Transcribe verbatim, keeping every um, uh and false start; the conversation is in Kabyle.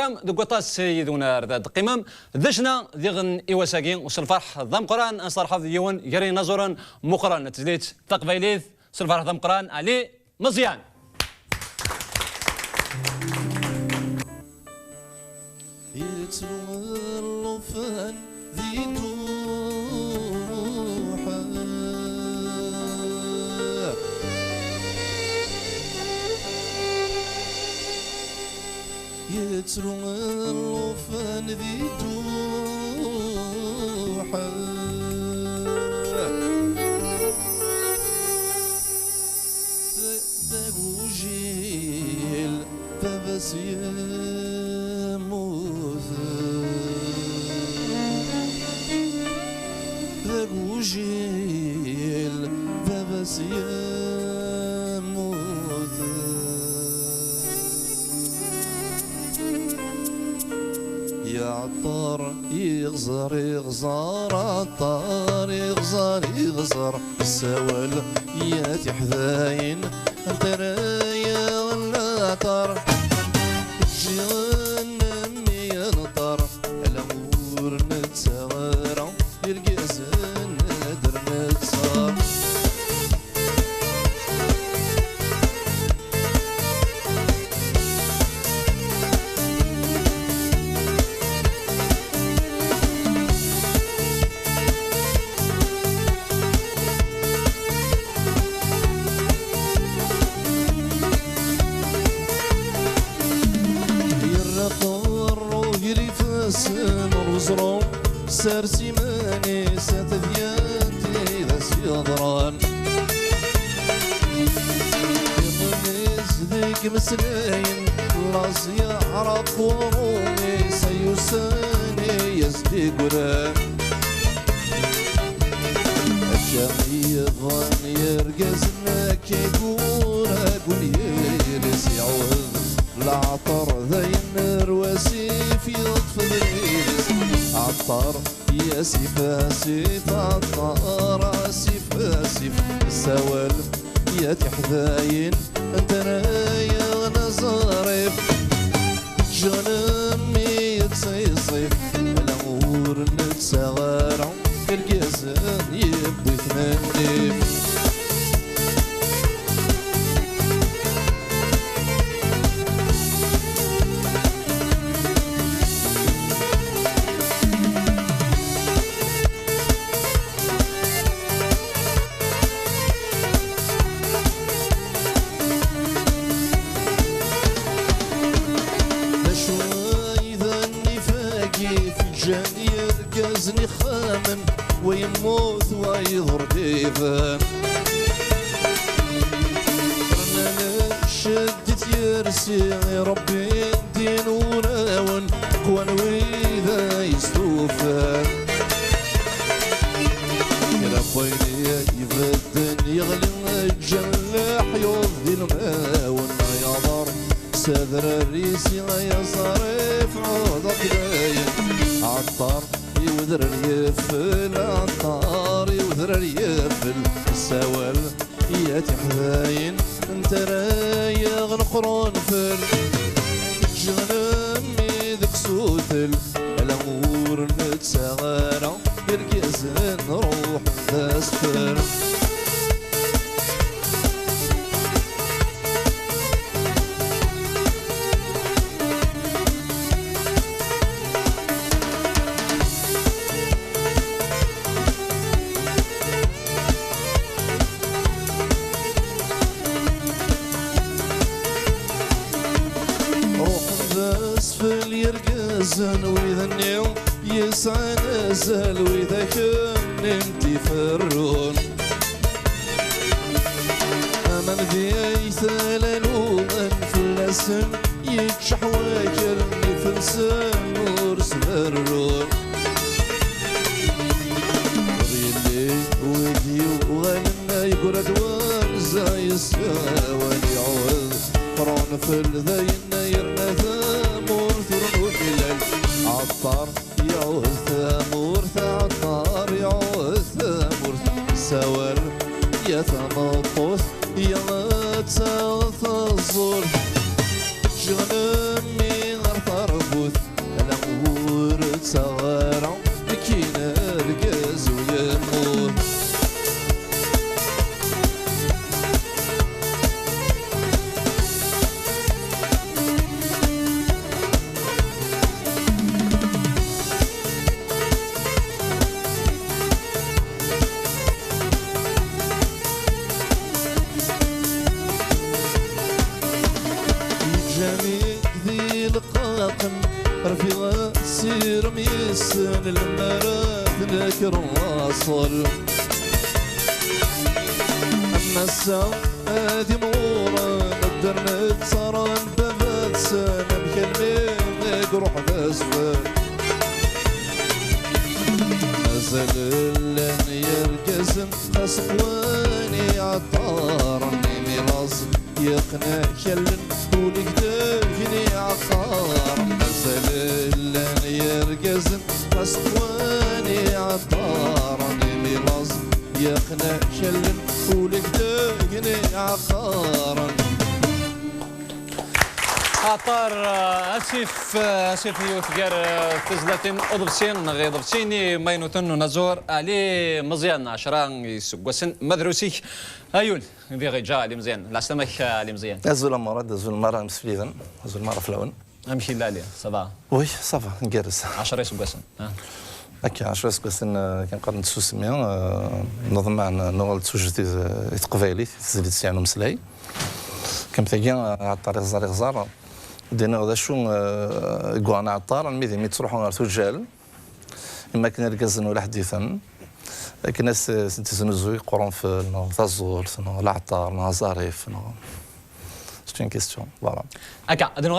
Am deg waṭas yid-wen ar d qqimem, d acna diɣen i wass-agi s lferḥ d ameqqran ad nesteṛḥeb d yiwen gar yinaẓuren meqqren n tezlit taqbaylit s lferḥ d ameqqran, Ali Meẓyan. Yettru llufan di Duḥa. Yettru llufan di Duḥa. D agujil baba-s yemmut. D agujil baba-s yemmut. Yeɛṭer iɣẓer, iɣẓer, ɛṭer, iɣẓer, iɣẓer. Ssawal i at iḥdayen, anta ara yaɣen laɛṭer? Ǧǧiɣ-n mmi yeḍter, ala ur nettaɣ ara irgazen ad d-nettaɣ. Yerra qerru gar ifassen n uẓru, sers iman-is a tadyant i d as-yeḍran. Iman-is deg imeslayen, laẓ yeɛraq uṛumi s ayusan i as-d-iggran. Akka i yebɣan yergazen, akka i yura deg unyir-is, iɛud leɛṭer d ayen ar wasif yeṭṭef d lḥir-is. Ɛeṭṭer i asif, asif, ɛeṭṭer, asif, asif. Ssawal i at iḥdayen, anta ara yaɣen aẓrif? Ǧǧiɣ-n mmi yettiẓif, ala ur nettaɣ ara irgazen yewwi-ten nnif. D acu ay d nnif-agi i ǧǧan yergazen ixxamen, wa yemmut, wa yeḍr d iban? Rnan cced di tyersi, irebbi ddin urawen, kwan wid ay stufan. Kra n wayen ibedden yeɣli, ǧǧan leḥyuḍ d ilmawen, ay aḍar s adrar-is, ay aẓrif, ɛudeɣ-k dayen. Ɛeṭṭar i wedrar yeffel, ɛeṭṭar i wedrar yeffel, ssawal i at iḥdayen, anta ara yaɣen qrunfel? Ǧǧiɣ-n mmi deg usutel, ala ur nettaɣ ara irgazen ruḥen d asfel. Ruḥen d asfel yergazen wid-nni yesɛan azal, wid akken n tiferrun. Aman di tala luɣen fell-asen, yeččeḥ wakal nnif-nsen ur sberrun. Ur yelli wid yuɣalen, yegra-d wanza yessawal, iɛuhed qrunfel dayen yerna tamurt ur nuklal. Ɛeṭṭar iɛuhed tamurt, ɛeṭṭar iɛuhed tamurt. Sawal ya tameṭṭut, ya ad taɣ taẓult. Ǧǧiɣ-n mmi ɣer terbut. Aqen rfiɣ asirem yes-sen lemmer ad nekren laṣel. Am ass-a ad imɣuren ddren ttaren baba-tsen amek almi i iruḥ d azfel. Mazal llan yergazen xas qwan iɛeṭṭaren imi laẓ yeqneɛ kallen ul-ik d ayen iɛeqqaren. Mazal llan yergazen xas qwan iɛeṭṭaren imi laẓ yeqneɛ kallen ul-ik d ayen iɛeqqaren. Aṭar, uh, asif, uh, asif yiwet gar, uh, tezlatin uḍebsi neɣ iḍebsiyen imaynuten n unaẓur Ali Meẓyan, ɛecra iseggasen ma drus-ik. Ayul, diɣ iǧa Ali Meẓyan. Lɛeslama-k, uh, Ali Meẓyan. Azul a Murad, azul mara imsefliden, azul mara fell-awen. Amek yella Ali? Ça va? Oui, ça va, ngerrez. Ɛecra iseggasen, ah. Akka, ɛecra iseggasen, uh, kan qqaren-d tsusmi, uh, neḍmeɛ n-, nuɣal d tujdid, uh, i teqbaylit, i tezlit s yan umeslay. Kam tagi, uh, aɛeṭṭar iɣẓer iɣẓer. Diniɣ d acu, uh, deg waɣen aɛeṭṭar, almi d imi ttruḥun ɣer tuǧal. Imi akken irgazen ula ḥditen. Akken as, as-d-teznuzuy qrunfel, neɣ taẓult, neɣ laɛṭar, neɣ aẓarif, neɣ. C'est une question, voilà. Akka, ad nuɣal